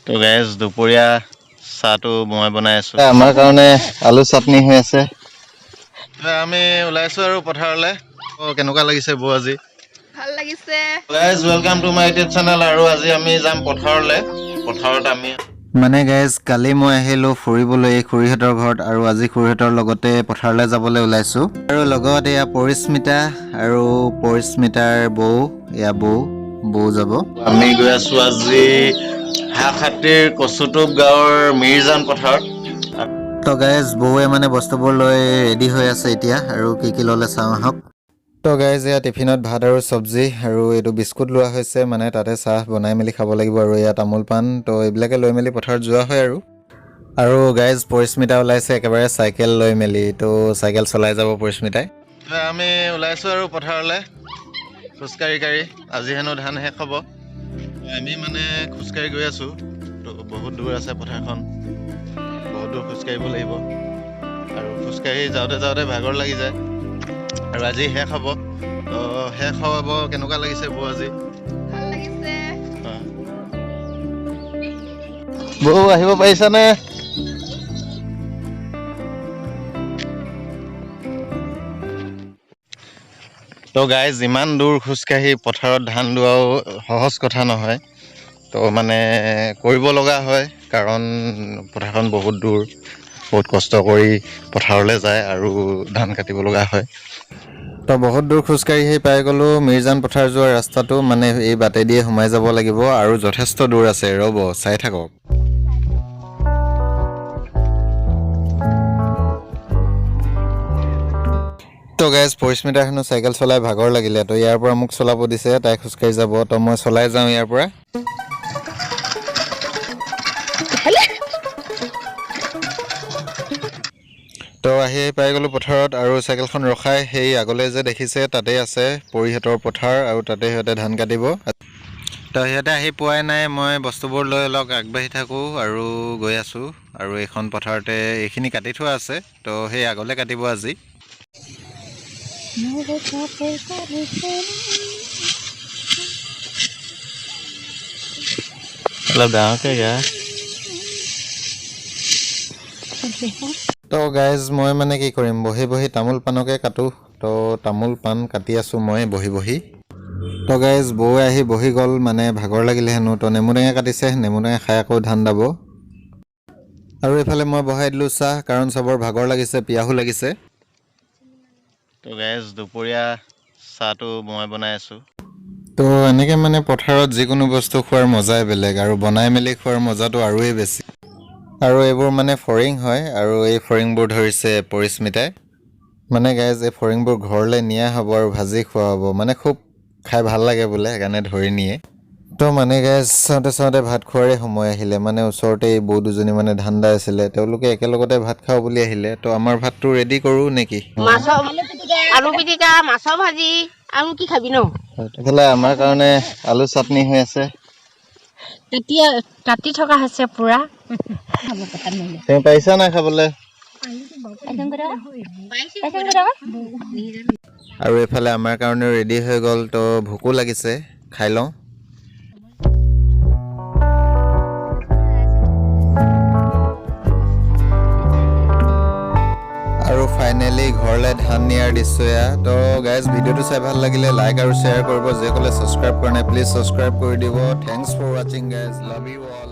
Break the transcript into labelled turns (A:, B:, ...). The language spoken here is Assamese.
A: তো গাইজ, দুপৰীয়া চাহটো মই বনাই আছোঁ। আমাৰ কাৰণে আলু চাটনি হৈ আছে। আমি ওলাইছোঁ আৰু পথাৰলৈ। অঁ, কেনেকুৱা লাগিছে বৌ আজি?
B: ভাল লাগিছে।
A: Guys, welcome to my YouTube channel. আৰু আজি আমি যাম পথাৰলৈ। পথাৰত আমি মানে গাইজ, কালি মই আহিলোঁ ফুৰিবলৈ এই খুৰীহঁতৰ ঘৰত আৰু আজি খুৰীহঁতৰ লগতে পথাৰলৈ যাবলৈ ওলাইছোঁ। আৰু লগত এয়া পৰিস্মিতা আৰু পৰিস্মিতাৰ বৌ, এয়া বৌ, বৌ যাব। আমি গৈ আছোঁ আজি হাঁহখাতিৰ কচুটোপ গাঁৱৰ মিৰজান পথাৰত। তো গাইজ, বৌৱে মানে বস্তুবোৰ লৈ ৰেডি হৈ আছে এতিয়া। আৰু কি কি ল'লে চাওঁ আহক। তো গাইজ, এয়া টিফিনত ভাত আৰু চব্জি আৰু এইটো বিস্কুট লোৱা হৈছে, মানে তাতে চাহ বনাই মেলি খাব লাগিব। আৰু এয়া তামোল পাণ। তো এইবিলাকে লৈ মেলি পথাৰত যোৱা হয়। আৰু আৰু গাইজ, পৰিস্মিতা ওলাইছে একেবাৰে চাইকেল লৈ মেলি। তো চাইকেল চলাই যাব পৰিস্মিতাই। আমি ওলাইছোঁ আৰু পথাৰলৈ খোজকাঢ়ি কাঢ়ি। আজি হেনো ধান শেষ হ'ব। আমি মানে খোজকাঢ়ি গৈ আছোঁ। তো বহুত দূৰ আছে পথাৰখন, বহুত দূৰ খোজকাঢ়িব লাগিব। আৰু খোজকাঢ়ি যাওঁতে যাওঁতে ভাগৰ লাগি যায়। আৰু আজি শেষ হ'ব। তো শেষ হ'ব, কেনেকুৱা লাগিছে বৌ আজি?
B: ভাল লাগিছে।
A: বৌ, আহিব পাৰিছানে? তো গাইজ, ইমান দূৰ খোজকাঢ়ি পথাৰত ধান দোৱাও সহজ কথা নহয়। তো মানে কৰিব লগা হয়, কাৰণ পথাৰখন বহুত দূৰ। বহুত কষ্ট কৰি পথাৰলৈ যায় আৰু ধান কাটিব লগা হয়। তো বহুত দূৰ খোজকাঢ়ি সেই পাই গ'লোঁ মিৰজান পথাৰ যোৱা ৰাস্তাটো। মানে এই বাটেদিয়ে সোমাই যাব লাগিব আৰু যথেষ্ট দূৰ আছে। ৰ'ব, চাই থাকক। তো গাইজ, পৰিস্মিতা হেনো চাইকেল চলাই ভাগৰ লাগিলে। তো ইয়াৰ পৰা মোক চলাব দিছে, তাই খোজকাঢ়ি যাব। তো মই চলাই যাওঁ ইয়াৰ পৰা। তো আহি পাই গ'লোঁ পথাৰত আৰু চাইকেলখন ৰখাই সেই আগলৈ যে দেখিছে, তাতেই আছে পৰিহঁতৰ পথাৰ আৰু তাতে সিহঁতে ধান কাটিব। তো সিহঁতে আহি পোৱাই নাই, মই বস্তুবোৰ লৈ অলপ আগবাঢ়ি থাকোঁ আৰু গৈ আছোঁ। আৰু এইখন পথাৰতে এইখিনি কাটি থোৱা আছে। তো সেই আগলৈ কাটিব আজি। অলপ ডাঙৰকৈ গা। তো গাইজ, মই মানে কি কৰিম, বহি বহি তামোল পাণকে কাটো। তো তামোল পাণ কাটি আছোঁ মই বহি বহি। তো গাইজ, বৌ আহি বহি গ'ল, মানে ভাগৰ লাগিলে হেনো। তো নেমু টেঙা কাটিছে, নেমু টেঙা খাই আকৌ ধান দাব। আৰু এইফালে মই বহাই দিলোঁ চাহ, কাৰণ চবৰ ভাগৰ লাগিছে, পিয়াহো লাগিছে। তো গাইজ, দুপৰীয়া চাহটো মই বনাই আছোঁ। তো এনেকৈ মানে পথাৰত যিকোনো বস্তু খোৱাৰ মজাই বেলেগ আৰু বনাই মেলি খোৱাৰ মজাটো আৰুৱেই বেছি। আৰু এইবোৰ মানে ফৰিং হয় আৰু এই ফৰিংবোৰ ধৰিছে পৰিস্মিতাই। মানে গাইজ, এই ফৰিংবোৰ ঘৰলৈ নিয়া হ'ব আৰু ভাজি খোৱা হ'ব। মানে খুব খাই ভাল লাগে বোলে, সেইকাৰণে ধৰি নিয়ে। তো মানে গাইজ, চাওঁতে চাওঁতে ভাত খোৱাৰে সময় আহিলে। মানে ওচৰতে এই বৌ দুজনী মানে ধান দাই আছিলে, তেওঁলোকে একেলগতে ভাত খাওঁ বুলি আহিলে। তো আমাৰ ভাতটো ৰেডি কৰোঁ নেকি?
C: মাছৰ আলু পিটিকা, মাছৰ ভাজি, আৰু কি খাবি ন?
A: এইফালে আমাৰ কাৰণে আলু চাটনি হৈ আছে।
C: তেতিয়া কাটি থকা হৈছে পুৰা।
A: তুমি পাৰিছা নাই খাবলৈ? আৰু এইফালে আমাৰ কাৰণেও ৰেডি হৈ গ'ল। তো ভোকো লাগিছে, খাই লওঁ। আৰু ফাইনেলি ঘৰলৈ ধান নিয়াৰ দৃশ্য এয়া। তো গাইজ, ভিডিঅ'টো চাই ভাল লাগিলে লাইক আৰু শ্বেয়াৰ কৰিব। যিসকলে ছাবস্ক্ৰাইব কৰা নাই, প্লিজ ছাবস্ক্ৰাইব কৰি দিব। Thanks for watching, guys. Love you all.